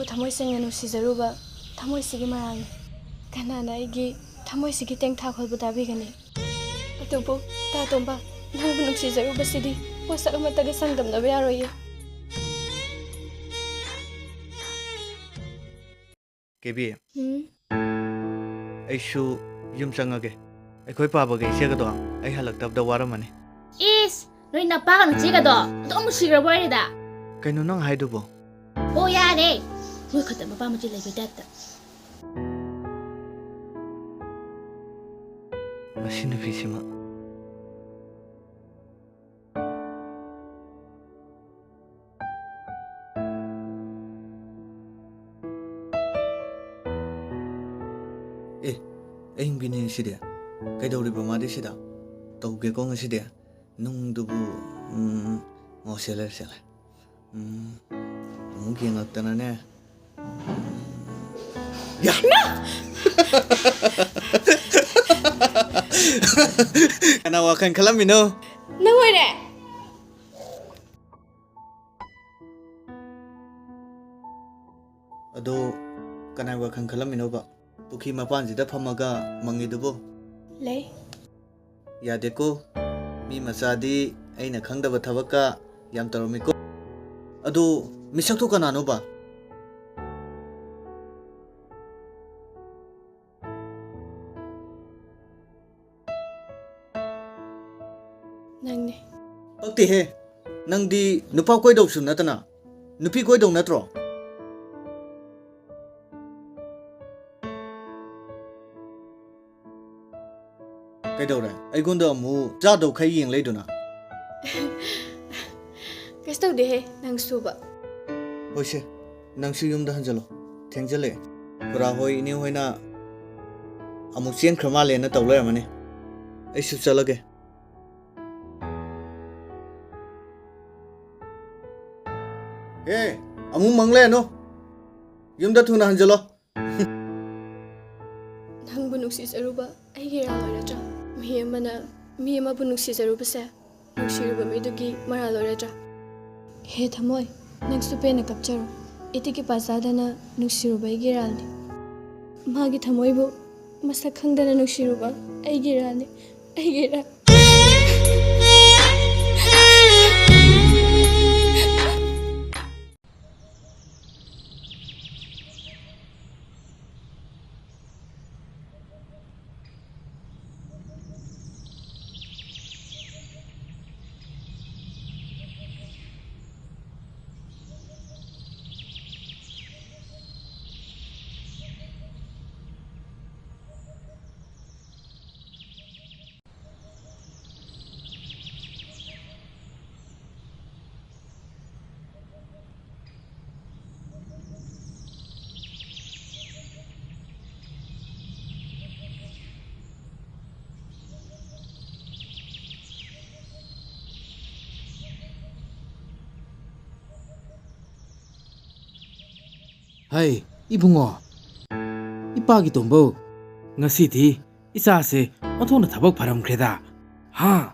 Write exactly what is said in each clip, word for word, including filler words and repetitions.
ꯊꯃꯣꯏ ꯁꯦꯡꯅ ꯅꯨꯡꯁꯤꯖꯔꯨꯕ ꯊꯃꯣꯏꯁꯤꯒꯤ ꯃꯔꯥꯜꯅꯤ꯫ ꯀꯅꯥꯅ ꯑꯩꯒꯤ ꯊꯃꯣꯏꯁꯤꯒꯤ ꯇꯦꯡꯊꯥ ꯈꯣꯜꯕꯨ ꯇꯥꯕꯤꯒꯅꯤ? ꯑꯗꯨꯕꯨ ꯇꯥ ꯇꯣꯝꯕ, ꯅꯪꯕꯨ ꯅꯨꯡꯁꯤꯖꯔꯨꯕꯁꯤꯗꯤ ꯄꯣꯠꯁꯛ ꯑꯃꯠꯇꯒ ꯆꯥꯡꯗꯝꯅꯕ ꯌꯥꯔꯣꯏꯌꯦ꯫ ꯀꯦꯕꯤ, ꯎꯝ? ꯑꯩꯁꯨ ꯌꯨꯝ ꯆꯪꯉꯒꯦ꯫ ꯑꯩꯈꯣꯏ ꯄꯥꯕꯒ ꯏꯆꯦꯒꯗꯣ ꯑꯩ ꯍꯜꯂꯛꯇꯕꯗ ꯋꯥꯔꯝꯃꯅꯤ꯫ ꯏꯁ, ꯅꯣꯏ ꯅꯄꯥꯒ ꯅꯆꯦꯒꯗꯣ ꯑꯗꯨꯝ ꯅꯨꯡꯁꯤꯈ꯭ꯔꯕ ꯑꯣꯏꯔꯦꯗ꯫ ꯀꯩꯅꯣ ꯅꯪ ꯍꯥꯏꯗꯨꯕꯣ? ꯑꯣ, ꯌꯥꯔꯦ꯫ ꯅꯣꯏ ꯈꯛꯇ ꯃꯄꯥ ꯃꯆꯦ ꯂꯩꯕꯩ ꯇꯥꯏꯞꯇ꯫ ꯃꯁꯤ ꯅꯨꯄꯤꯁꯤꯃ꯫ ꯑꯦ, ꯑꯍꯤꯡꯕꯤꯅꯦ ꯁꯤꯗꯤ꯫ ꯀꯩꯗꯧꯔꯤꯕ ꯃꯥꯗꯤ ꯁꯤꯗ? ꯇꯧꯒꯦꯀꯣ ꯉꯁꯤꯗꯤ꯫ ꯅꯨꯡꯗꯨꯕꯨ, ꯎꯝ, ꯑꯣ, ꯁꯦ ꯂꯩꯔꯦ, ꯁꯦ ꯂꯩꯔꯦ꯫ ꯎꯝ, ꯑꯃꯨꯛ ꯌꯦꯡꯉꯛꯇꯅꯅꯦ꯫ ꯌꯥ! ꯀꯅꯥ ꯋꯥꯈꯜ ꯈꯜꯂꯝꯃꯤꯅꯣ? ꯅꯪ ꯑꯣꯏꯔꯦ꯫ ꯑꯗꯣ ꯀꯅꯥꯏ ꯋꯥꯈꯜ ꯈꯜꯂꯝꯃꯤꯅꯣꯕ? ꯄꯨꯈ꯭ꯔꯤ ꯃꯄꯥꯟꯁꯤꯗ ꯐꯝꯃꯒ ꯃꯪꯉꯤꯗꯨꯕꯨ? ꯂꯩ꯫ ꯌꯥꯗꯦꯀꯣ꯫ ꯃꯤ ꯃꯆꯥꯗꯤ ꯑꯩꯅ ꯈꯪꯗꯕ ꯊꯕꯛꯀ ꯌꯥꯝ ꯇꯧꯔꯝꯃꯤꯀꯣ꯫ ꯑꯗꯨ ꯃꯤꯁꯛꯇꯣ ꯀꯅꯥꯅꯣꯕ? ꯅꯪꯅꯦ꯫ ꯄꯛꯇꯦꯍꯦ꯫ ꯅꯪꯗꯤ ꯅꯨꯄꯥ ꯀꯣꯏꯗꯧꯁꯨ ꯅꯠꯇꯅ ꯅꯨꯄꯤ ꯀꯣꯏꯗꯧ ꯅꯠꯇ꯭ꯔꯣ? ꯀꯩꯗꯧꯔꯦ? ꯑꯩꯉꯣꯟꯗ ꯑꯃꯨꯛ ꯆꯥꯗꯧ ꯈꯩ ꯌꯦꯡ ꯂꯩꯗꯨꯅ? ꯀꯩꯁꯨ ꯇꯧꯗꯦꯍꯦ, ꯅꯪ ꯁꯨꯕ꯫ ꯍꯣꯏꯁꯦ, ꯅꯪꯁꯨ ꯌꯨꯝꯗ ꯍꯟꯖꯜꯂꯣ꯫ ꯊꯦꯡꯖꯜꯂꯛꯑꯦ꯫ ꯈꯨꯔꯥ ꯍꯣꯏ, ꯏꯅꯦ ꯍꯣꯏꯅ ꯑꯃꯨꯛ ꯆꯦꯟꯈ꯭ꯔ ꯃꯥꯜꯂꯦꯅ ꯇꯧ ꯂꯩꯔꯝꯃꯅꯤ꯫ ꯑꯩꯁꯨ ꯆꯠꯂꯒꯦ꯫ ꯍꯦ, ꯑꯃꯨꯛ ꯃꯪ ꯂꯩꯔꯅꯨ꯫ ꯌꯨꯝꯗ ꯊꯨꯅ ꯍꯟꯖꯜꯂꯣ꯫ ꯅꯪꯕꯨ ꯅꯨꯡꯁꯤꯖꯔꯨꯕ ꯑꯩꯒꯤ ꯏꯔꯥꯜ ꯑꯣꯏꯔꯗ꯭ꯔꯥ? ꯃꯤ ꯑꯃꯅ ꯃꯤ ꯑꯃꯕꯨ ꯅꯨꯡꯁꯤꯖꯔꯨꯕꯁꯦ ꯅꯨꯡꯁꯤꯔꯨꯕ ꯃꯤꯗꯨꯒꯤ ꯃꯔꯥꯜ ꯑꯣꯏꯔꯗ꯭ꯔꯥ? ꯍꯦ ꯊꯃꯣꯏ, ꯅꯪꯁꯨ ꯄꯦꯟꯅ ꯀꯞꯆꯔꯣ꯫ ꯏꯇꯤꯛ ꯏꯄꯥ ꯆꯥꯗꯅ ꯅꯨꯡꯁꯤꯔꯨꯕ ꯑꯩꯒꯤ ꯏꯔꯥꯜꯅꯤ꯫ ꯃꯥꯒꯤ ꯊꯃꯣꯏꯕꯨ ꯃꯁꯛ ꯈꯪꯗꯅ ꯅꯨꯡꯁꯤꯔꯨꯕ ꯑꯩꯒꯤ ꯏꯔꯥꯜꯅꯤ꯫ ꯑꯩꯒꯤ ꯏꯔꯥꯜ꯫ ꯍꯩ, ꯏꯕꯨꯡꯉꯣ, ꯏꯄꯥꯒꯤ ꯇꯣꯝꯕꯧ, ꯉꯁꯤꯗꯤ ꯏꯆꯥꯁꯦ ꯑꯣꯟꯊꯣꯛꯅ ꯊꯕꯛ ꯐꯔꯝꯈ꯭ꯔꯦꯗ꯫ ꯍꯥ?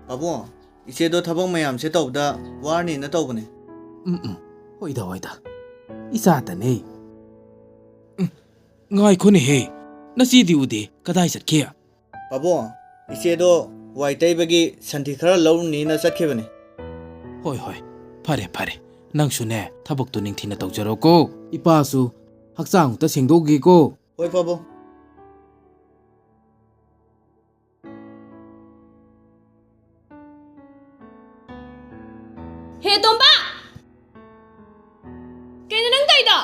ꯄꯥꯕꯨꯡ, ꯏꯆꯦꯗꯣ ꯊꯕꯛ ꯃꯌꯥꯝꯁꯦ ꯇꯧꯕꯗ ꯋꯥꯔꯅꯤꯅ ꯇꯧꯕꯅꯦ꯫ ꯎꯝ, ꯎꯝ, ꯍꯣꯏꯗ, ꯍꯣꯏꯗ, ꯏꯆꯥꯇꯅꯦ꯫ ꯎꯝ, ꯉꯥꯏꯈꯣꯅꯦꯍꯦ, ꯅꯆꯦꯗꯤ ꯎꯗꯦ, ꯀꯗꯥꯏ ꯆꯠꯈꯤ? ꯄꯥꯕꯨꯡ, ꯏꯆꯦꯗꯣ ꯋꯥꯏ ꯇꯩꯕꯒꯤ ꯁꯟꯊꯤ ꯈꯔ ꯂꯧꯔꯨꯅꯤꯅ ꯆꯠꯈꯤꯕꯅꯦ꯫ ꯍꯣꯏ, ꯍꯣꯏ, ꯐꯔꯦ, ꯐꯔꯦ, ꯅꯪꯁꯨꯅꯦ ꯊꯕꯛꯇꯣ ꯅꯤꯡꯊꯤꯅ ꯇꯧꯖꯔꯣꯀꯣ꯫ ꯏꯄꯥꯁꯨ ꯍꯛꯆꯥꯡ ꯑꯝꯇ ꯁꯦꯡꯗꯣꯛꯎꯒꯦꯀꯣ꯫ ꯍꯣꯏ, ꯄꯥꯕꯨꯡ꯫ ꯍꯦ, ꯇꯣꯝꯕ! ꯀꯩꯅꯣ ꯅꯪ ꯇꯧꯔꯤꯗꯣ?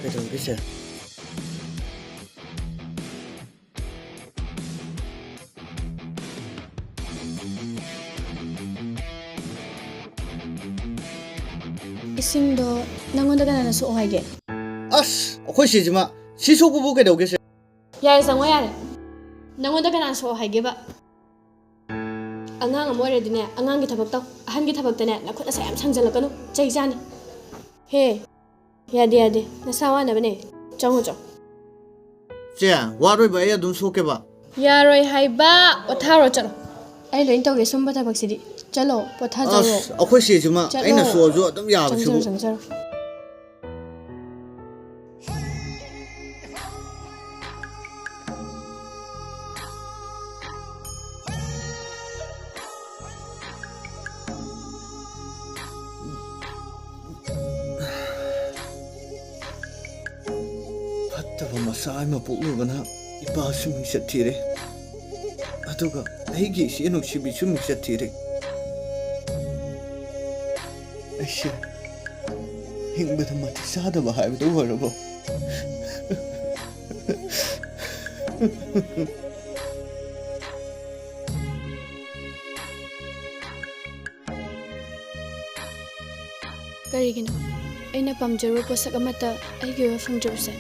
ꯀꯩꯗꯧꯔꯒꯦ, ꯁꯦ? ꯏꯁꯤꯡꯗꯣ ꯅꯪꯉꯣꯟꯗ ꯀꯅꯥꯅ ꯁꯣꯛꯑꯣ ꯍꯥꯏꯒꯦ? ꯑꯁ, ꯑꯩꯈꯣꯏ ꯁꯤꯁꯤꯃ ꯁꯤ ꯁꯣꯛꯄꯕꯨ ꯀꯩꯗꯧꯒꯦ, ꯁꯦ? ꯌꯥꯔꯦ, ꯆꯪꯉꯣ ꯌꯥꯔꯦ꯫ ꯅꯪꯉꯣꯟꯗ ꯀꯅꯥꯅ ꯁꯣꯛꯑꯣ ꯍꯥꯏꯒꯦꯕ? ꯑꯉꯥꯡ ꯑꯃ ꯑꯣꯏꯔꯗꯤꯅꯦ, ꯑꯉꯥꯡꯒꯤ ꯊꯕꯛ ꯇꯧ꯫ ꯑꯍꯟꯒꯤ ꯊꯕꯛꯇꯅꯦ, ꯅꯈꯨꯠ ꯅꯁꯥ ꯌꯥꯝ ꯁꯥꯡꯖꯜꯂꯛꯀꯅꯨ꯫ ꯆꯩ ꯆꯥꯅꯤ꯫ ꯍꯦ, ꯌꯥꯗꯦ, ꯌꯥꯗꯦ꯫ ꯅꯁꯥ ꯋꯥꯅꯕꯅꯦ꯫ ꯆꯪꯉꯨ ꯆꯣ꯫ ꯆꯦ, ꯋꯥꯔꯣꯏꯕ, ꯑꯩ ꯑꯗꯨꯝ ꯁꯣꯛꯀꯦꯕ꯫ ꯌꯥꯔꯣꯏ ꯍꯥꯏꯕ, ꯄꯣꯊꯥꯔꯣ ꯆꯠꯂꯣ꯫ ꯑꯩ ꯂꯣꯏ ꯇꯧꯒꯦ ꯁꯨꯝꯕ ꯊꯕꯛꯁꯤꯗꯤ꯫ ꯆꯠꯂꯣ, ꯄꯣꯊꯥꯖꯔꯣ꯫ ꯑꯁ, ꯑꯩꯈꯣꯏ ꯆꯦꯁꯤꯃ ꯆꯠꯂꯣ꯫ ꯑꯩꯅ ꯁꯣꯛꯑꯁꯨ ꯑꯗꯨꯝ ꯌꯥꯕ ꯁꯤꯕꯨ꯫ ꯆꯪꯖꯔꯣ, ꯆꯪꯖꯔꯣ꯫ ꯐꯠꯇꯕ ꯃꯆꯥ ꯑꯃ ꯄꯣꯛꯂꯨꯕꯅ ꯏꯄꯥꯁꯨ ꯃꯤꯡꯆꯠ ꯊꯤꯔꯦ, ꯑꯗꯨꯒ ꯑꯩꯒꯤ ꯏꯆꯦ ꯅꯨꯡꯁꯤꯕꯤꯁꯨ ꯃꯤꯡꯆꯠ ꯊꯤꯔꯦ꯫ ꯑꯩꯁꯦ ꯍꯤꯡꯕꯗ ꯃꯇꯤꯛ ꯆꯥꯗꯕ ꯍꯥꯏꯕꯗꯨ ꯑꯣꯏꯔꯕꯣ? ꯀꯔꯤꯒꯤꯅꯣ ꯑꯩꯅ ꯄꯥꯝꯖꯔꯨꯕ ꯄꯣꯠꯁꯛ ꯑꯃꯠꯇ ꯑꯩꯒꯤ ꯑꯣꯏꯕ ꯐꯪꯗ꯭ꯔꯤꯕꯁꯦ?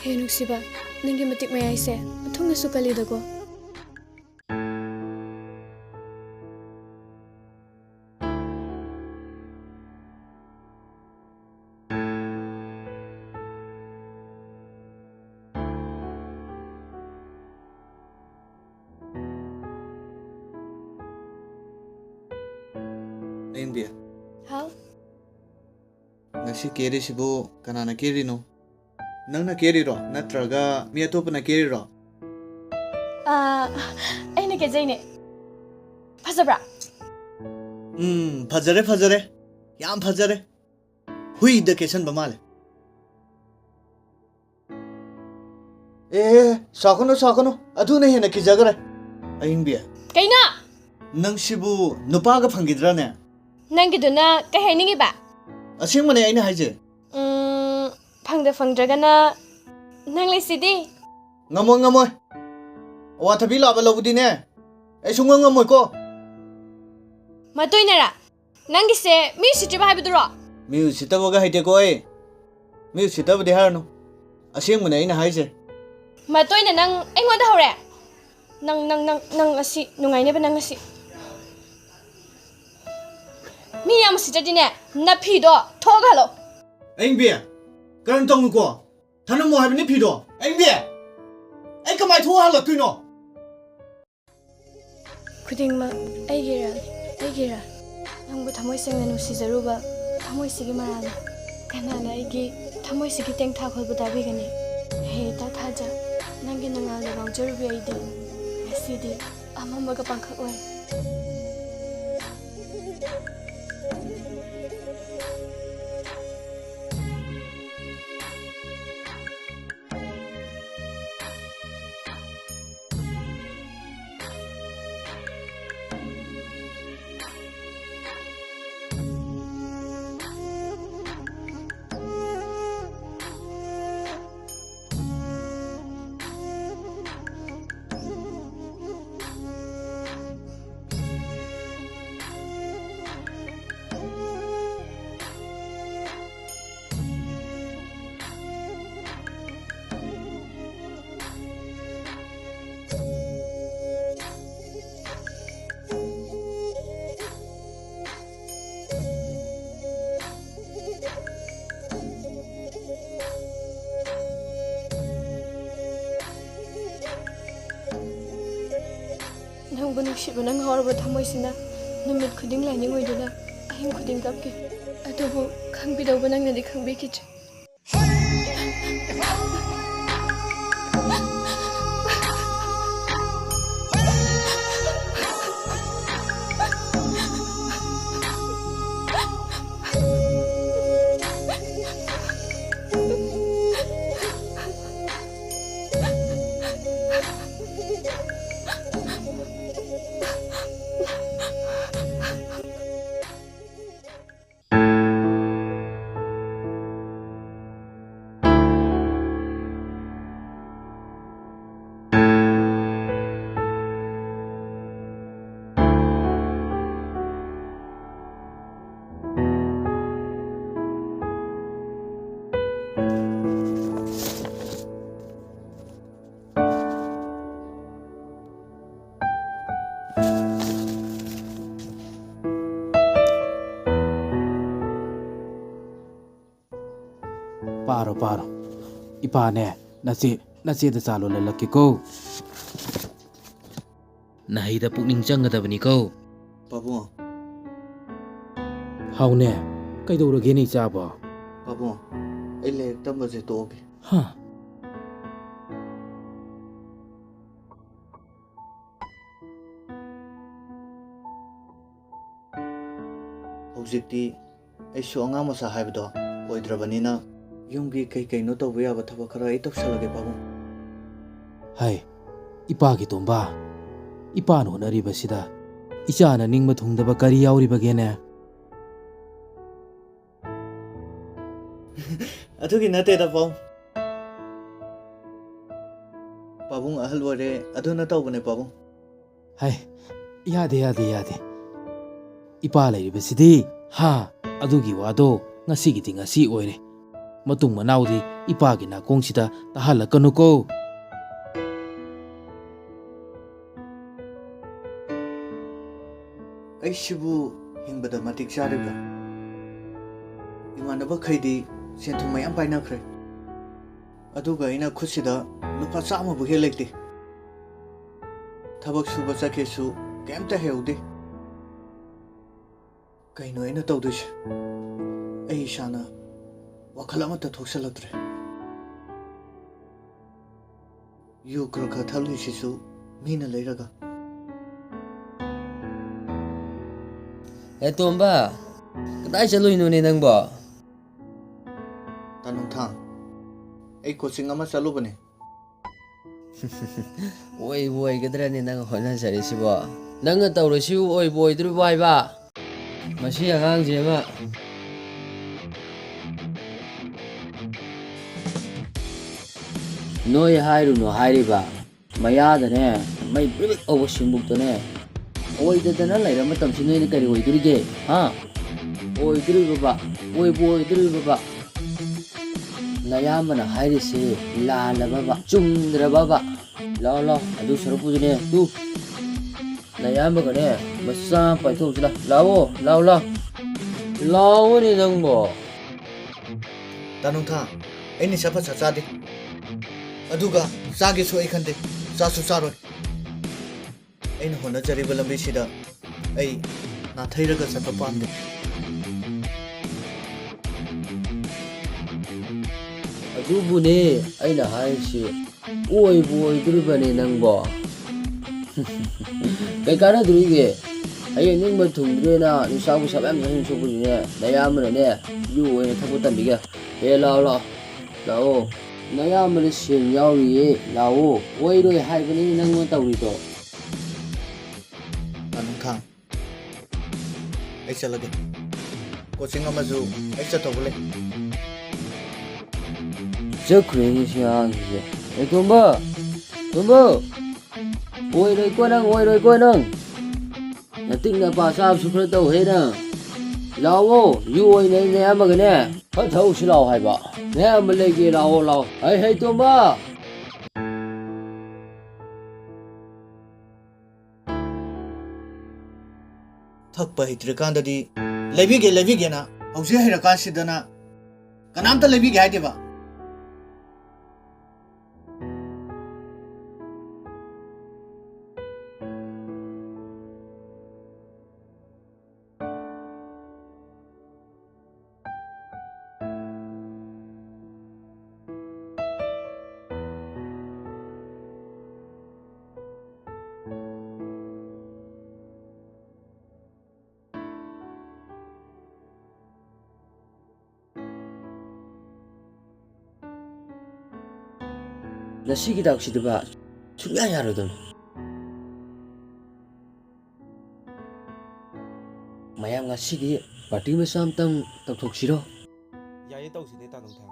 ꯍꯦ ꯅꯨꯡꯁꯤꯕ, ꯅꯪꯒꯤ ꯃꯇꯤꯛ ꯃꯌꯥꯏꯁꯦ ꯑꯣꯟꯊꯣꯛꯅꯁꯨ ꯀꯜꯂꯤꯗꯀꯣ꯫ ꯑꯌꯤꯡꯕꯤ꯫ ꯍꯥꯎ? ꯉꯁꯤ ꯀꯦꯔꯤꯁꯤꯕꯨ ꯀꯅꯥꯅ ꯀꯦꯔꯤꯅꯣ? ꯅꯪꯅ ꯀꯦꯔꯤꯔꯣ? ꯅꯠꯇ꯭ꯔꯒ ꯃꯤ ꯑꯇꯣꯞꯄꯅ ꯀꯦꯔꯤꯔꯣ? ꯑꯥ, ꯑꯩꯅ ꯀꯦꯖꯩꯅꯦ꯫ ꯐꯖꯕ꯭ꯔꯥ? ꯎꯝ, ꯐꯖꯔꯦ, ꯐꯖꯔꯦ꯫ ꯌꯥꯝ ꯐꯖꯔꯦ꯫ ꯍꯨꯏꯗ ꯀꯦꯁꯟꯕ ꯃꯥꯜꯂꯦ꯫ ꯑꯦ, ꯁꯥꯎꯀꯅꯨ, ꯁꯥꯎꯀꯅꯨ꯫ ꯑꯗꯨꯅ ꯍꯦꯟꯅ ꯀꯤꯖꯈ꯭ꯔꯦ꯫ ꯑꯌꯤꯡꯕꯤ꯫ ꯀꯩꯅꯣ? ꯅꯪꯁꯤꯕꯨ ꯅꯨꯄꯥꯒ ꯐꯪꯈꯤꯗ꯭ꯔꯥꯅꯦ? ꯅꯪꯒꯤꯗꯨꯅ ꯀꯩ ꯍꯥꯏꯅꯤꯡꯉꯤꯕ? ꯑꯁꯦꯡꯕꯅꯦ ꯑꯩꯅ ꯍꯥꯏꯁꯦ꯫ ꯎꯝ, ꯐꯪꯗ ꯐꯪꯗ꯭ꯔꯒꯅ ꯅꯪ ꯂꯩꯁꯤꯗꯤ꯫ ꯉꯝꯃꯣꯏ, ꯉꯝꯃꯣꯏ꯫ ꯑꯋꯥꯊꯕꯤ ꯂꯥꯕ ꯂꯧꯕꯗꯤꯅꯦ, ꯑꯩ ꯁꯨꯡꯉꯝ ꯉꯝꯃꯣꯏꯀꯣ꯫ ꯃꯇꯨꯏꯅꯔꯥ? ꯅꯪꯒꯤꯁꯦ ꯃꯤ ꯎꯁꯤꯠꯇ꯭ꯔꯤꯕ ꯍꯥꯏꯕꯗꯨꯔꯣ? ꯃꯤ ꯎꯁꯤꯠꯇꯕꯒ ꯍꯩꯇꯦꯀꯣ ꯑꯩ꯫ ꯃꯤ ꯎꯁꯤꯠꯇꯕꯗꯤ ꯍꯥꯏꯔꯅꯨ꯫ ꯑꯁꯦꯡꯕꯅꯦ ꯑꯩꯅ ꯍꯥꯏꯁꯦ꯫ ꯃꯇꯣꯏꯅ ꯅꯪ ꯑꯩꯉꯣꯟꯗ ꯍꯧꯔꯦ? ꯅꯪ, ꯅꯪ, ꯅꯪ, ꯅꯪ ꯉꯁꯤ ꯅꯨꯡꯉꯥꯏꯅꯦꯕ ꯅꯪ ꯉꯁꯤ꯫ ꯃꯤ ꯌꯥꯝ ꯎꯁꯤꯠꯇ꯭ꯔꯗꯤꯅꯦ, ꯅꯐꯤꯗꯣ ꯊꯣꯛꯑꯒ ꯍꯜꯂꯣ꯫ ꯑꯌꯤꯡꯕꯤ, ꯀꯔꯟ ꯇꯧꯅꯨꯀꯣ꯫ ꯊꯅꯝꯃꯣ ꯍꯥꯏꯕꯅꯤ ꯐꯤꯗꯣ꯫ ꯂꯦꯡꯕꯤ, ꯑꯩ ꯀꯃꯥꯏ ꯊꯣꯛꯑ ꯍꯜꯂꯛꯇꯣꯏꯅꯣ? ꯈꯨꯗꯤꯡꯃꯛ ꯑꯩꯒꯤꯔꯥ? ꯑꯩꯒꯤꯔꯥ? ꯅꯪꯕꯨ ꯊꯃꯣꯏ ꯁꯦꯡꯅ ꯅꯨꯡꯁꯤꯖꯔꯨꯕ, ꯊꯃꯣꯏꯁꯤꯒꯤ ꯃꯔꯥꯜꯅ꯫ ꯀꯅꯥꯅ ꯑꯩꯒꯤ ꯊꯃꯣꯏꯁꯤꯒꯤ ꯇꯦꯡꯊꯥ ꯈꯣꯜꯕꯨ ꯇꯥꯕꯤꯒꯅꯤ? ꯍꯦ ꯏꯇꯥ ꯊꯥꯖ, ꯅꯪꯒꯤ ꯅꯉꯥꯜꯗ ꯉꯥꯎꯖꯔꯨꯕꯤ ꯑꯩꯗꯤ ꯉꯁꯤꯗꯤ ꯑꯃꯝꯕꯒ ꯄꯥꯡꯈꯛ ꯑꯣꯏ꯫ ꯅꯪꯕꯨ ꯅꯨꯡꯁꯤꯕꯅ ꯉꯥꯎꯔꯕ ꯊꯃꯣꯏꯁꯤꯅ ꯅꯨꯃꯤꯠ ꯈꯨꯗꯤꯡ ꯂꯥꯏꯅꯤꯡ ꯑꯣꯏꯗꯨꯅ ꯑꯍꯤꯡ ꯈꯨꯗꯤꯡ ꯀꯞꯈꯤ꯫ ꯑꯗꯨꯕꯨ ꯈꯪꯕꯤꯗꯧꯕ ꯅꯪꯅꯗꯤ ꯈꯪꯕꯤꯈꯤꯗ꯭ꯔꯦ꯫ ꯄꯥꯔꯣ, ꯄꯥꯔꯣ꯫ ꯏꯄꯥꯅꯦ, ꯅꯆꯦ ꯅꯆꯦꯗ ꯆꯥ ꯂꯣꯜꯍꯜꯂꯛꯀꯦꯀꯣ꯫ ꯅꯍꯩꯗ ꯄꯨꯛꯅꯤꯡ ꯆꯪꯒꯗꯕꯅꯤꯀꯣ꯫ ꯄꯥꯕꯨꯡ꯫ ꯍꯥꯎꯅꯦ, ꯀꯩꯗꯧꯔꯒꯦꯅꯦ ꯏꯆꯥꯕꯣ? ꯄꯥꯕꯨꯡ, ꯑꯩ ꯂꯥꯏꯔꯤꯛ ꯇꯝꯕꯁꯦ ꯇꯣꯛꯑꯒꯦ꯫ ꯍꯥ? ꯍꯧꯖꯤꯛꯇꯤ ꯑꯩꯁꯨ ꯑꯉꯥꯡ ꯃꯆꯥ ꯍꯥꯏꯕꯗꯣ ꯑꯣꯏꯗ꯭ꯔꯕꯅꯤꯅ, ꯌꯨꯝꯒꯤ ꯀꯩ ꯀꯩꯅꯣ ꯇꯧꯕ ꯌꯥꯕ ꯊꯕꯛ ꯈꯔ ꯑꯩ ꯇꯧꯁꯜꯂꯒꯦ, ꯄꯥꯕꯨꯡ꯫ ꯍꯥꯏ, ꯏꯄꯥꯒꯤ ꯇꯣꯝꯕ, ꯏꯄꯥꯅ ꯍꯣꯠꯅꯔꯤꯕꯁꯤꯗ ꯏꯆꯥꯅ ꯅꯤꯡꯕ ꯊꯨꯡꯗꯕ ꯀꯔꯤ ꯌꯥꯎꯔꯤꯕꯒꯦꯅꯦ? ꯑꯗꯨꯒꯤ ꯅꯠꯇꯦꯗ, ꯄꯥꯕꯨꯡ꯫ ꯄꯥꯕꯨꯡ ꯑꯍꯜ ꯑꯣꯏꯔꯦ, ꯑꯗꯨꯅ ꯇꯧꯕꯅꯦ, ꯄꯥꯕꯨꯡ꯫ ꯍꯥꯏ, ꯌꯥꯗꯦ, ꯌꯥꯗꯦ, ꯌꯥꯗꯦ꯫ ꯏꯄꯥ ꯂꯩꯔꯤꯕꯁꯤꯗꯤ, ꯍꯥ, ꯑꯗꯨꯒꯤ ꯋꯥꯗꯣ ꯉꯁꯤꯒꯤꯗꯤ ꯉꯁꯤ ꯑꯣꯏꯔꯦ꯫ ꯃꯇꯨꯡ ꯃꯅꯥꯎꯗꯤ ꯏꯄꯥꯒꯤ ꯅꯥꯀꯣꯡꯁꯤꯗ ꯇꯥꯍꯜꯂꯛꯀꯅꯨꯀꯣ꯫ ꯑꯩꯁꯤꯕꯨ ꯍꯤꯡꯕꯗ ꯃꯇꯤꯛ ꯆꯥꯔꯤꯕ꯭ꯔꯥ? ꯏꯃꯥꯟꯅꯕꯈꯩꯗꯤ ꯁꯦꯟꯊꯨꯝ ꯃꯌꯥꯝ ꯄꯥꯏꯅꯈ꯭ꯔꯦ꯫ ꯑꯗꯨꯒ ꯑꯩꯅ ꯈꯨꯠꯁꯤꯗ ꯂꯨꯄꯥ ꯆꯥꯝꯃꯕꯨ ꯍꯦꯛ ꯂꯩꯇꯦ꯫ ꯊꯕꯛ ꯁꯨꯕ ꯆꯠꯀꯦꯁꯨ ꯀꯩꯝꯇ ꯍꯩꯍꯧꯗꯦ꯫ ꯀꯩꯅꯣ ꯑꯩꯅ ꯇꯧꯗꯣꯏꯁꯦ? ꯑꯩ ꯏꯁꯥꯅ ꯋꯥꯈꯜ ꯑꯃꯠꯇ ꯊꯣꯛꯆꯜꯂꯛꯇ꯭ꯔꯦ꯫ ꯌꯨ ꯈꯔ ꯈꯔ ꯊꯛꯂꯤꯁꯤꯁꯨ ꯃꯤꯅ ꯂꯩꯔꯒ꯫ ꯑꯦ ꯇꯣꯝꯕ, ꯀꯗꯥꯏ ꯆꯠꯂꯨꯏꯅꯣꯅꯦ ꯅꯪꯕꯣ? ꯇꯥꯅꯨꯡꯊꯥꯡ, ꯑꯩ ꯀꯣꯆꯤꯡ ꯑꯃ ꯆꯠꯂꯨꯕꯅꯦ꯫ ꯑꯣꯏꯕꯨ ꯑꯣꯏꯒꯗ꯭ꯔꯅꯦ ꯅꯪ ꯍꯣꯠꯅꯖꯔꯤꯁꯤꯕꯣ? ꯅꯪꯅ ꯇꯧꯔꯤꯁꯤꯕꯨ ꯑꯣꯏꯕꯨ ꯑꯣꯏꯗꯣꯔꯤꯕꯣ ꯍꯥꯏꯕ? ꯃꯁꯤ ꯑꯉꯥꯡꯁꯤ ꯑꯃ꯫ ꯅꯣꯏ ꯍꯥꯏꯔꯨꯅꯨ ꯍꯥꯏꯔꯤꯕ, ꯃꯌꯥꯗꯅꯦ, ꯃꯩ ꯕ꯭ꯔꯤꯛ ꯕ꯭ꯔꯤꯛ ꯍꯧꯕ ꯁꯤꯡꯕꯨꯛꯇꯅꯦ, ꯑꯣꯏꯗꯗꯅ ꯂꯩꯔ ꯃꯇꯝꯁꯤ ꯅꯣꯏꯅ ꯀꯔꯤ ꯑꯣꯏꯗꯣꯔꯤꯒꯦ? ꯍꯥ? ꯑꯣꯏꯗꯣꯔꯤꯕꯕ, ꯑꯣꯏꯕꯨ ꯑꯣꯏꯗꯣꯔꯤꯕꯕ? ꯅꯌꯥꯝꯕꯅ ꯍꯥꯏꯔꯤꯁꯦ ꯂꯥꯜꯂꯕꯕ, ꯆꯨꯝꯗ꯭ꯔꯕꯕ? ꯂꯥꯎ, ꯂꯥꯎ, ꯑꯗꯨ ꯁꯔꯨꯛꯄꯨꯗꯤꯅꯦ, ꯇꯨ, ꯅꯌꯥꯝꯕꯒꯅꯦ, ꯃꯆꯥ ꯑꯃ ꯄꯥꯏꯊꯣꯛꯎꯁꯤ ꯂꯥꯎ꯫ ꯂꯥꯛꯑꯣ, ꯂꯥꯎ, ꯂꯥꯎ꯫ ꯂꯥꯎꯑꯣꯅꯦ ꯅꯪꯕꯣ꯫ ꯇꯥꯅꯨꯡꯊꯥ, ꯑꯩ ꯅꯤꯁꯥ ꯄꯁꯥ ꯆꯥꯗꯦ꯫ ꯑꯗꯨꯒ ꯆꯥꯒꯦꯁꯨ ꯑꯩ ꯈꯟꯗꯦ, ꯆꯥꯁꯨ ꯆꯥꯔꯣꯏ꯫ ꯑꯩꯅ ꯍꯣꯠꯅꯖꯔꯤꯕ ꯂꯝꯕꯤꯁꯤꯗ ꯑꯩ ꯅꯥꯊꯩꯔꯒ ꯆꯠꯄ ꯄꯥꯝꯗꯦ꯫ ꯑꯗꯨꯕꯨꯅꯦ ꯑꯩꯅ ꯍꯥꯏꯔꯤꯁꯤ, ꯑꯣꯏꯕꯨ ꯑꯣꯏꯗꯣꯔꯤꯕꯅꯦ ꯅꯪꯕꯣ? ꯀꯩ ꯀꯥꯟꯅꯗꯣꯔꯤꯒꯦ? ꯍꯌꯦꯡ ꯅꯤꯡꯕ ꯊꯨꯡꯗ꯭ꯔꯦꯅ ꯅꯤꯁꯥ ꯄꯨꯁꯥ ꯃꯌꯥꯝ ꯆꯥꯁꯤꯟ ꯁꯣꯛꯄꯅꯤꯅꯦ, ꯅꯌꯥꯝꯕꯅꯅꯦ ꯌꯨ ꯑꯣꯏꯅ ꯊꯛꯄ ꯇꯝꯕꯤꯒꯦ꯫ ꯑꯦ, ꯂꯥꯛꯑꯣ, ꯂꯥꯛꯑꯣ, ꯂꯥꯛꯑꯣ꯫ ꯅꯌꯥꯝꯕꯅ ꯁꯦꯟ ꯌꯥꯎꯔꯤꯌꯦ, ꯂꯥꯛꯑꯣ꯫ ꯑꯣꯏꯔꯣꯏ ꯍꯥꯏꯕꯅꯤ ꯅꯪꯅ ꯇꯧꯔꯤꯗꯣ꯫ ꯇꯥꯅꯨꯡꯊꯥꯡ, ꯑꯩ ꯆꯠꯂꯒꯦ꯫ ꯀꯣꯆꯤꯡ ꯑꯃꯁꯨ ꯑꯩ ꯆꯠꯇꯧꯕ ꯂꯩ꯫ ꯆꯠꯈ꯭ꯔꯦꯅꯦ ꯁꯤ ꯑꯉꯥꯡꯁꯤꯁꯦ꯫ ꯑꯦ, ꯇꯣꯝꯕ! ꯇꯣꯝꯕ! ꯑꯣꯏꯔꯣꯏꯀꯣ ꯅꯪ, ꯑꯣꯏꯔꯣꯏꯀꯣ ꯅꯪ꯫ ꯅꯇꯤꯛ ꯅꯄꯥ ꯆꯥꯕꯁꯨ ꯈꯔ ꯇꯧꯍꯦ ꯅꯪ꯫ ꯂꯥꯛꯑꯣ, ꯌꯨ ꯑꯣꯏꯅ ꯑꯩ ꯅꯌꯥꯝꯕꯒꯅꯦ ꯈꯔ ꯊꯛꯎꯁꯤ ꯂꯥꯛꯑꯣ ꯍꯥꯏꯕ꯫ ꯅꯌꯥꯝꯕ ꯂꯩꯒꯦ, ꯂꯥꯛꯑꯣ, ꯂꯥꯛꯑꯣ꯫ ꯍꯩ, ꯍꯩ, ꯇꯣꯝꯕ! ꯊꯛꯄ ꯍꯩꯇ꯭ꯔꯤꯀꯥꯟꯗꯗꯤ ꯂꯩꯕꯤꯒꯦ, ꯂꯩꯕꯤꯒꯦꯅ, ꯍꯧꯖꯤꯛ ꯍꯩꯔꯀꯥꯟꯁꯤꯗꯅ ꯀꯅꯥꯝꯇ ꯂꯩꯕꯤꯒꯦ ꯍꯥꯏꯗꯦꯕ꯫ ꯉꯁꯤꯒꯤ ꯗꯥꯎꯁꯤꯗꯤꯕ ꯁꯨꯡꯌꯥ ꯌꯥꯔꯣꯏꯗꯧꯅꯤ꯫ ꯃꯌꯥꯝ, ꯉꯁꯤꯗꯤ ꯄꯥꯔꯇꯤ ꯃꯆꯥ ꯑꯝꯇꯪ ꯇꯧꯊꯣꯛꯁꯤꯔꯣ? ꯌꯥꯏꯌꯦ, ꯇꯧꯁꯤꯅꯦ, ꯇꯥ ꯅꯨꯡꯊꯥꯡ꯫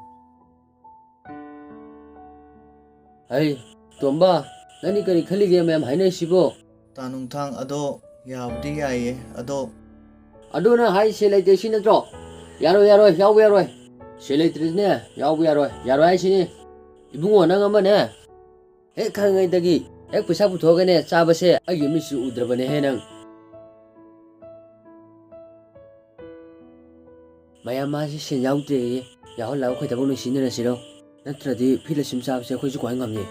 ꯍꯩ, ꯇꯣꯝꯕ, ꯅꯪꯗꯤ ꯀꯔꯤ ꯈꯜꯂꯤꯒꯦ ꯃꯌꯥꯝ ꯍꯥꯏꯅꯔꯤꯁꯤꯕꯣ? ꯇꯥ ꯅꯨꯡꯊꯥꯡ, ꯑꯗꯣ ꯌꯥꯕꯨꯗꯤ ꯌꯥꯏꯌꯦ, ꯑꯗꯣ꯫ ꯑꯗꯣ ꯅꯪ ꯍꯥꯏꯔꯤꯁꯦ ꯂꯩꯇꯦ ꯁꯤ ꯅꯠꯇ꯭ꯔꯣ? ꯌꯥꯔꯣꯏ, ꯌꯥꯔꯣꯏ, ꯌꯥꯎꯕ ꯌꯥꯔꯣꯏ꯫ ꯁꯦꯜ ꯂꯩꯇ꯭ꯔꯗꯤꯅꯦ, ꯌꯥꯎꯕ ꯌꯥꯔꯣꯏ, ꯌꯥꯔꯣꯏ ꯍꯥꯏꯁꯤꯅꯤ꯫ ꯏꯕꯨꯡꯉꯣ, ꯅꯪ ꯑꯃꯅꯦ, ꯍꯦꯛ ꯈꯪꯉꯤꯉꯩꯗꯒꯤ ꯍꯦꯛ ꯄꯩꯁꯥ ꯄꯨꯊꯣꯛꯑꯒꯅꯦ ꯆꯥꯕꯁꯦ ꯑꯩꯒꯤ ꯃꯤꯠꯁꯨ ꯎꯗ꯭ꯔꯕꯅꯦꯍꯦ ꯅꯪ꯫ ꯃꯌꯥꯝ, ꯃꯥꯁꯤ ꯁꯦꯟ ꯌꯥꯎꯗ꯭ꯔꯦꯌꯦ꯫ ꯌꯥꯎꯍꯜꯂꯒ ꯑꯩꯈꯣꯏ ꯊꯕꯛ ꯂꯣꯏ ꯁꯤꯖꯤꯟꯅꯔꯁꯤꯔꯣ? ꯅꯠꯇ꯭ꯔꯗꯤ ꯐꯤꯂꯝ ꯁꯤꯝ ꯆꯥꯕꯁꯦ ꯑꯩꯈꯣꯏꯁꯨ ꯀꯃꯥꯏ ꯉꯝꯅꯤ?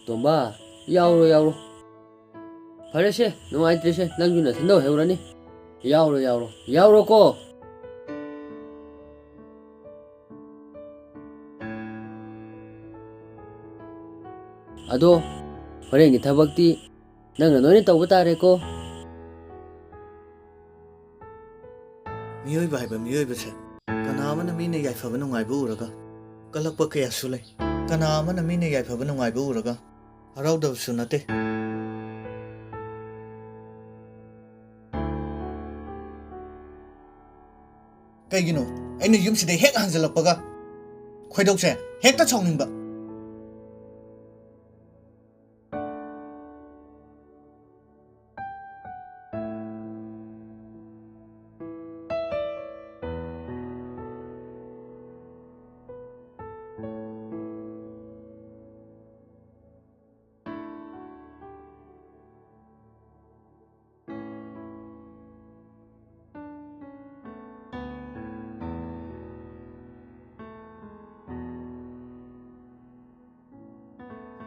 ꯇꯣꯝꯕ, ꯌꯥꯎꯔꯣ, ꯌꯥꯎꯔꯣ꯫ ꯐꯔꯦꯁꯦ, ꯅꯨꯡꯉꯥꯏꯇ꯭ꯔꯦꯁꯦ, ꯅꯪꯁꯨ ꯅꯊꯟꯗ ꯑꯣꯏꯍꯧꯔꯅꯤ꯫ ꯌꯥꯎꯔꯣ, ꯌꯥꯎꯔꯣ, ꯌꯥꯎꯔꯣꯀꯣ꯫ ꯑꯗꯣ ꯍꯣꯔꯦꯟꯒꯤ ꯊꯕꯛꯇꯤ ꯅꯪꯅ ꯂꯣꯏꯅ ꯇꯧꯕ ꯇꯥꯔꯦꯀꯣ꯫ ꯃꯤꯑꯣꯏꯕ ꯍꯥꯏꯕ ꯃꯤꯑꯣꯏꯕꯁꯦ ꯀꯅꯥ ꯑꯃꯅ ꯃꯤꯅ ꯌꯥꯏꯐꯕ ꯅꯨꯡꯉꯥꯏꯕ ꯎꯔꯒ ꯀꯜꯂꯛꯄ ꯀꯌꯥꯁꯨ ꯂꯩ꯫ ꯀꯅꯥ ꯑꯃꯅ ꯃꯤꯅ ꯌꯥꯏꯐꯕ ꯅꯨꯡꯉꯥꯏꯕ ꯎꯔꯒ ꯍꯔꯥꯎꯗꯕꯁꯨ ꯅꯠꯇꯦ꯫ ꯀꯩꯒꯤꯅꯣ ꯑꯩꯅ ꯌꯨꯝꯁꯤꯗ ꯍꯦꯛ ꯍꯟꯖꯜꯂꯛꯄꯒ ꯈꯣꯏꯗꯧꯁꯦ ꯍꯦꯛꯇ ꯁꯥꯎꯅꯤꯡꯕ?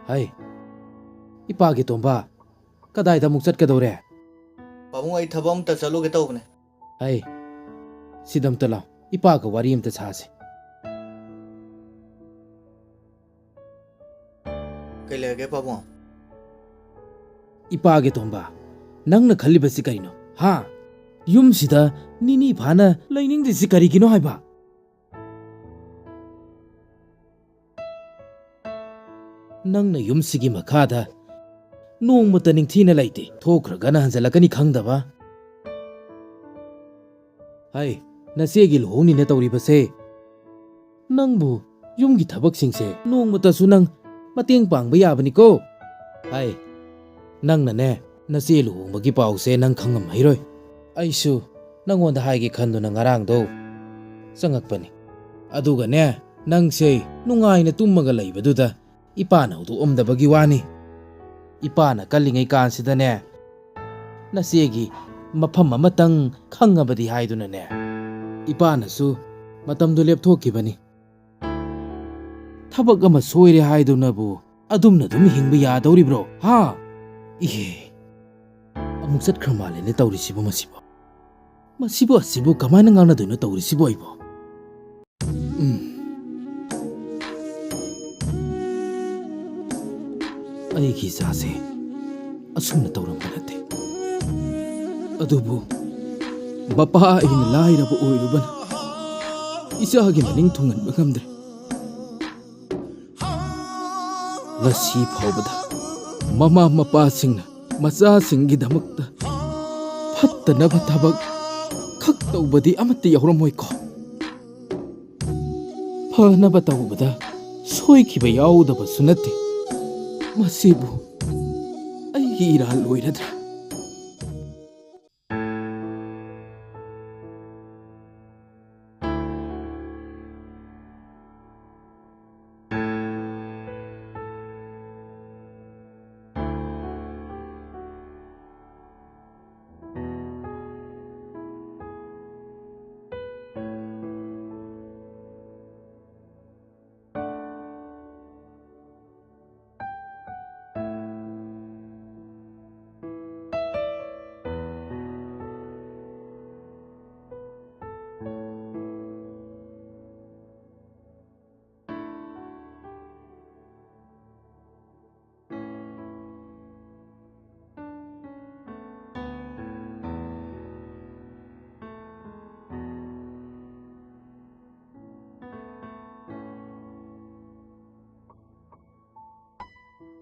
ꯍꯩ, ꯏꯄꯥꯒꯤ ꯇꯣꯝꯕ, ꯀꯗꯥꯏꯗ ꯑꯃꯨꯛ ꯆꯠꯀꯗꯧꯔꯦ? ꯄꯥꯕꯨꯡ, ꯑꯩ ꯊꯕꯛ ꯑꯝꯇ ꯆꯠꯂꯨꯒꯦ ꯇꯧꯕꯅꯦ꯫ ꯍꯩ, ꯁꯤꯗ ꯑꯝꯇ ꯂꯥꯎ, ꯏꯄꯥꯒ ꯋꯥꯔꯤ ꯑꯝꯇ ꯁꯥꯁꯤ꯫ ꯀꯩ ꯂꯩꯔꯒꯦ ꯄꯥꯕꯨꯡ? ꯏꯄꯥꯒꯤ ꯇꯣꯝꯕ, ꯅꯪꯅ ꯈꯜꯂꯤꯕꯁꯤ ꯀꯔꯤꯅꯣ? ꯍꯥ? ꯌꯨꯝꯁꯤꯗ ꯅꯤꯅꯤ ꯐꯥꯅ ꯂꯩꯅꯤꯡꯗ꯭ꯔꯤꯁꯤ ꯀꯔꯤꯒꯤꯅꯣ ꯍꯥꯏꯕ? ꯅꯪꯅ ꯌꯨꯝꯁꯤꯒꯤ ꯃꯈꯥꯗ ꯅꯣꯡꯃꯇ ꯅꯤꯡꯊꯤꯅ ꯂꯩꯇꯦ꯫ ꯊꯣꯛꯈ꯭ꯔꯒꯅ ꯍꯟꯖꯜꯂꯛꯀꯅꯤ ꯈꯪꯗꯕ꯫ ꯍꯩ, ꯅꯆꯦꯒꯤ ꯂꯨꯍꯣꯡꯅꯤꯅ ꯇꯧꯔꯤꯕꯁꯦ, ꯅꯪꯕꯨ ꯌꯨꯝꯒꯤ ꯊꯕꯛꯁꯤꯡꯁꯦ ꯅꯣꯡꯃꯇꯁꯨ ꯅꯪ ꯃꯇꯦꯡ ꯄꯥꯡꯕ ꯌꯥꯕꯅꯤꯀꯣ꯫ ꯍꯩ, ꯅꯪꯅꯅꯦ, ꯅꯆꯦ ꯂꯨꯍꯣꯡꯕꯒꯤ ꯄꯥꯎꯁꯦ ꯅꯪ ꯈꯪꯉꯝꯍꯩꯔꯣꯏ꯫ ꯑꯩꯁꯨ ꯅꯪꯉꯣꯟꯗ ꯍꯥꯏꯒꯦ ꯈꯟꯗꯨꯅ ꯉꯔꯥꯡꯗꯣ ꯆꯪꯉꯛꯄꯅꯤ꯫ ꯑꯗꯨꯒꯅꯦ, ꯅꯪꯁꯦ ꯅꯨꯡꯉꯥꯏꯅ ꯇꯨꯝꯃꯒ ꯂꯩꯕꯗꯨꯗ ꯏꯄꯥꯅ ꯍꯧꯗꯣꯛꯑꯝꯗꯕꯒꯤ ꯋꯥꯅꯤ꯫ ꯏꯄꯥꯅ ꯀꯜꯂꯤꯉꯩ ꯀꯥꯟꯁꯤꯗꯅꯦ, ꯅꯆꯦꯒꯤ ꯃꯐꯝ ꯑꯃꯇꯪ ꯈꯪꯉꯕꯗꯤ ꯍꯥꯏꯗꯨꯅꯅꯦ, ꯏꯄꯥꯅꯁꯨ ꯃꯇꯝꯗꯨ ꯂꯦꯞꯊꯣꯛꯈꯤꯕꯅꯤ꯫ ꯊꯕꯛ ꯑꯃ ꯁꯣꯏꯔꯦ ꯍꯥꯏꯗꯨꯅꯕꯨ ꯑꯗꯨꯝꯅ ꯑꯗꯨꯝ ꯍꯤꯡꯕ ꯌꯥꯗꯧꯔꯤꯕ꯭ꯔꯣ? ꯍꯥ? ꯏꯍꯦ, ꯑꯃꯨꯛ ꯆꯠꯈ꯭ꯔ ꯃꯥꯜꯂꯦꯅꯦ ꯇꯧꯔꯤꯁꯤꯕꯨ ꯃꯁꯤꯕꯨ꯫ ꯃꯁꯤꯕꯨ ꯑꯁꯤꯕꯨ ꯀꯃꯥꯏꯅ ꯉꯥꯡꯅꯗꯣꯏꯅꯣ ꯇꯧꯔꯤꯁꯤꯕꯨ ꯑꯩꯕꯨ? ꯎꯝ꯫ ꯑꯩꯒꯤ ꯏꯆꯥꯁꯦ ꯑꯁꯨꯝꯅ ꯇꯧꯔꯝꯕ ꯅꯠꯇꯦ꯫ ꯑꯗꯨꯕꯨ ꯃꯄꯥ ꯑꯩꯅ ꯂꯥꯏꯔꯕ ꯑꯣꯏꯔꯨꯕꯅ ꯏꯆꯥꯒꯤ ꯃꯅꯤꯡ ꯊꯨꯡꯍꯟꯕ ꯉꯝꯗ꯭ꯔꯦ꯫ ꯉꯁꯤ ꯐꯥꯎꯕꯗ ꯃꯃꯥ ꯃꯄꯥꯁꯤꯡꯅ ꯃꯆꯥꯁꯤꯡꯒꯤꯗꯃꯛꯇ ꯐꯠꯇꯅꯕ ꯊꯕꯛ ꯈꯛ ꯇꯧꯕꯗꯤ ꯑꯃꯠꯇ ꯌꯥꯎꯔꯝꯃꯣꯏꯀꯣ꯫ ꯐꯅꯕ ꯇꯧꯕꯗ ꯁꯣꯏꯈꯤꯕ ꯌꯥꯎꯗꯕꯁꯨ ꯅꯠꯇꯦ꯫ ꯃꯁꯤꯕꯨ ꯑꯩꯒꯤ ꯏꯔꯥꯜ ꯑꯣꯏꯔꯗ꯭ꯔꯥ?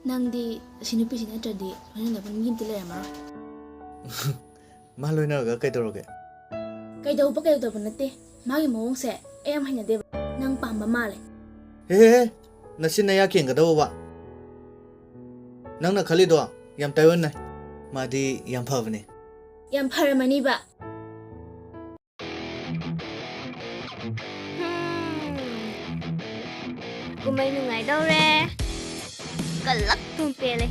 ꯅꯪꯗꯤ ꯑꯁꯤ ꯅꯨꯄꯤꯁꯤ ꯅꯠꯇ꯭ꯔꯗꯤ ꯂꯣꯏꯅꯅꯕ ꯃꯤ ꯑꯝꯇ ꯂꯩꯔꯝꯃꯔꯣꯏ꯫ ꯃꯥ ꯂꯣꯏꯅꯔꯒ ꯀꯩꯗꯧꯔꯒꯦ? ꯀꯩꯗꯧꯕ ꯀꯩꯗꯧꯗꯕ ꯅꯠꯇꯦ꯫ ꯃꯥꯒꯤ ꯃꯑꯣꯡꯁꯦ ꯑꯩ ꯌꯥꯝ ꯍꯩꯅꯗꯦꯕ꯫ ꯅꯪ ꯄꯥꯝꯕ ꯃꯥꯜꯂꯦ꯫ ꯍꯦ, ꯍꯦ, ꯍꯦ, ꯅꯆꯤꯟ ꯅꯌꯥ ꯀꯦꯟꯒꯗꯧꯕ ꯋꯥ꯫ ꯅꯪꯅ ꯈꯜꯂꯤꯗꯣ ꯌꯥꯝ ꯇꯥꯏꯑꯣꯟꯅꯩ꯫ ꯃꯥꯗꯤ ꯌꯥꯝ ꯐꯕꯅꯦ꯫ ꯌꯥꯝ ꯐꯔꯝꯃꯅꯤꯕ꯫ ꯍꯝ꯫ ꯀꯨꯝꯍꯩ ꯅꯨꯡꯉꯥꯏꯗꯧꯔꯦ꯫ ꯀꯂꯛ ꯊꯨꯝ ꯄꯦꯜꯂꯦ꯫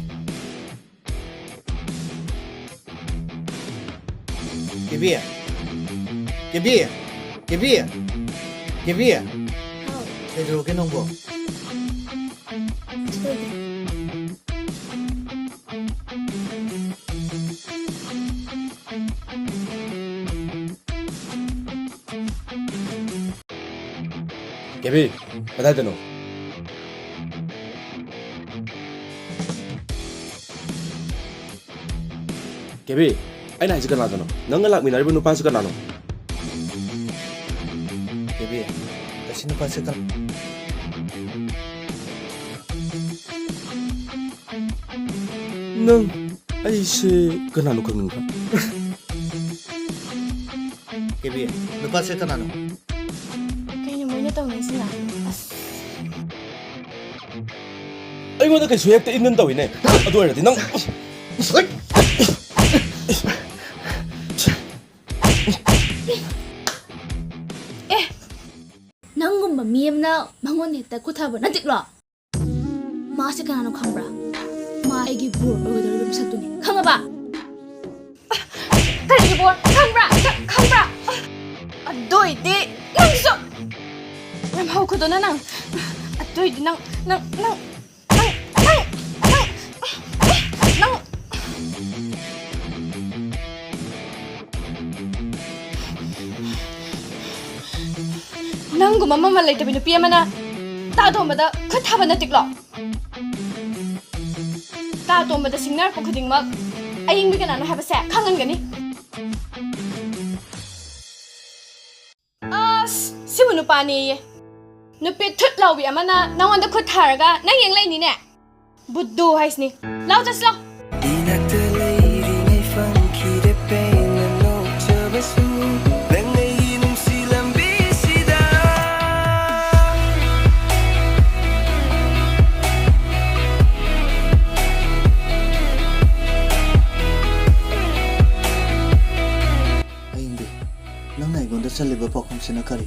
ꯀꯦꯕꯤ! ꯀꯦꯕꯤ! ꯀꯦꯕꯤ! ꯀꯦꯕꯤ! ꯍꯥꯎ꯫ ꯀꯩꯗꯧꯔꯒꯦ ꯅꯪꯕꯣ? ꯀꯦꯕꯤ, ꯀꯗꯥꯏꯗꯅꯣ? ꯀꯦꯕꯤ, ꯑꯩꯅ ꯍꯥꯏꯁꯦ ꯀꯅꯥꯗꯅꯣ? ꯅꯪꯒ ꯂꯥꯛꯃꯤꯟꯅꯔꯤꯕ ꯅꯨꯄꯥꯁꯤ ꯀꯅꯥꯅꯣ? ꯀꯦꯕꯤ, ꯑꯁꯤ ꯅꯨꯄꯥꯁꯤ ꯀꯅꯥ? ꯅꯪ ꯑꯩꯁꯦ ꯀꯅꯥꯅꯣ ꯈꯪꯅꯤꯡꯕ꯭ꯔꯥ? ꯀꯦꯕꯤ, ꯅꯨꯄꯥꯁꯦ ꯀꯅꯥꯅꯣ? ꯀꯩꯅꯣ ꯃꯣꯏꯅ ꯇꯧꯅꯩꯁꯤꯅ? ꯑꯁ꯫ ꯑꯩꯉꯣꯟꯗ ꯀꯩꯁꯨ ꯍꯦꯛꯇ ꯏꯟ ꯏꯟ ꯇꯧꯏꯅꯦ꯫ ꯑꯗꯨ ꯑꯣꯏꯔꯗꯤ ꯅꯪ ꯑꯦ, ꯅꯪꯒꯨꯝꯕ ꯃꯤ ꯑꯃꯅ ꯃꯉꯣꯟꯗ ꯍꯦꯛꯇ ꯈꯨꯠ ꯊꯥꯕ ꯅꯠꯇꯦꯀꯣ? ꯃꯥꯁꯦ ꯀꯅꯥꯅꯣ ꯈꯪꯕ꯭ꯔꯥ? ꯃꯥ ꯑꯩꯒꯤ ꯕꯣꯔ ꯑꯣꯏꯒꯗꯧꯔꯤꯕ ꯃꯤꯁꯛꯇꯨꯅꯤ꯫ ꯈꯪꯉꯕ? ꯀꯔꯤꯒꯤ ꯕꯣꯔ? ꯈꯪꯕ꯭ꯔꯥ? ꯈ-, ꯈꯪꯕ꯭ꯔꯥ? ꯑꯗꯨꯏꯗꯤ ꯅꯪꯁꯨ ꯌꯥꯝ ꯍꯧꯈꯗꯣꯅ ꯅꯪ꯫ ꯑꯗꯨꯏꯗꯤ ꯅꯪ, ꯅꯪ, ꯅꯪ, ꯅꯪ, ꯅꯪ, ꯅꯪ, ꯅꯪ꯫ ꯅꯪꯒꯨꯝꯕ ꯃꯃꯜ ꯂꯩꯇꯕꯤ ꯅꯨꯄꯤ ꯑꯃꯅ ꯇꯥ ꯇꯣꯝꯕꯗ ꯈꯨꯠ ꯊꯥꯕ ꯅꯠꯇꯦꯀꯣ? ꯇꯥ ꯇꯣꯝꯕꯗ ꯁꯤꯡꯅꯔꯛꯄ ꯈꯨꯗꯤꯡꯃꯛ ꯑꯌꯤꯡꯕꯤ ꯀꯅꯥꯅꯣ ꯍꯥꯏꯕꯁꯦ ꯈꯪꯍꯟꯒꯅꯤ꯫ ꯑꯁ, ꯁꯤꯕꯨ ꯅꯨꯄꯥꯅꯦꯌꯦ꯫ ꯅꯨꯄꯤ ꯊꯨꯠ ꯂꯥꯎꯕꯤ ꯑꯃꯅ ꯅꯪꯉꯣꯟꯗ ꯈꯨꯠ ꯊꯥꯔꯒ ꯅꯪ ꯌꯦꯡ ꯂꯩꯅꯤꯅꯦ꯫ ꯕꯨꯗꯨ ꯍꯥꯏꯁꯤꯅꯤ꯫ ꯂꯥꯎ ꯆꯠꯁꯤ ꯂꯥꯎ꯫ ꯏꯅꯥꯛꯇ ꯂꯩꯔꯤꯉꯩ ꯐꯪꯈꯤꯗꯦ ꯄꯦꯟꯅ ꯅꯣꯛꯆꯕꯁꯨ꯫ ꯅꯪ ꯑꯩꯒꯤ ꯅꯨꯡꯁꯤ ꯂꯝꯕꯤꯁꯤꯗ꯫ ꯑꯌꯤꯡꯕꯤ, ꯅꯪꯅ ꯑꯩꯉꯣꯟꯗ ꯆꯜꯂꯤꯕ ꯄꯥꯎꯈꯨꯝꯁꯤꯅ ꯀꯔꯤ?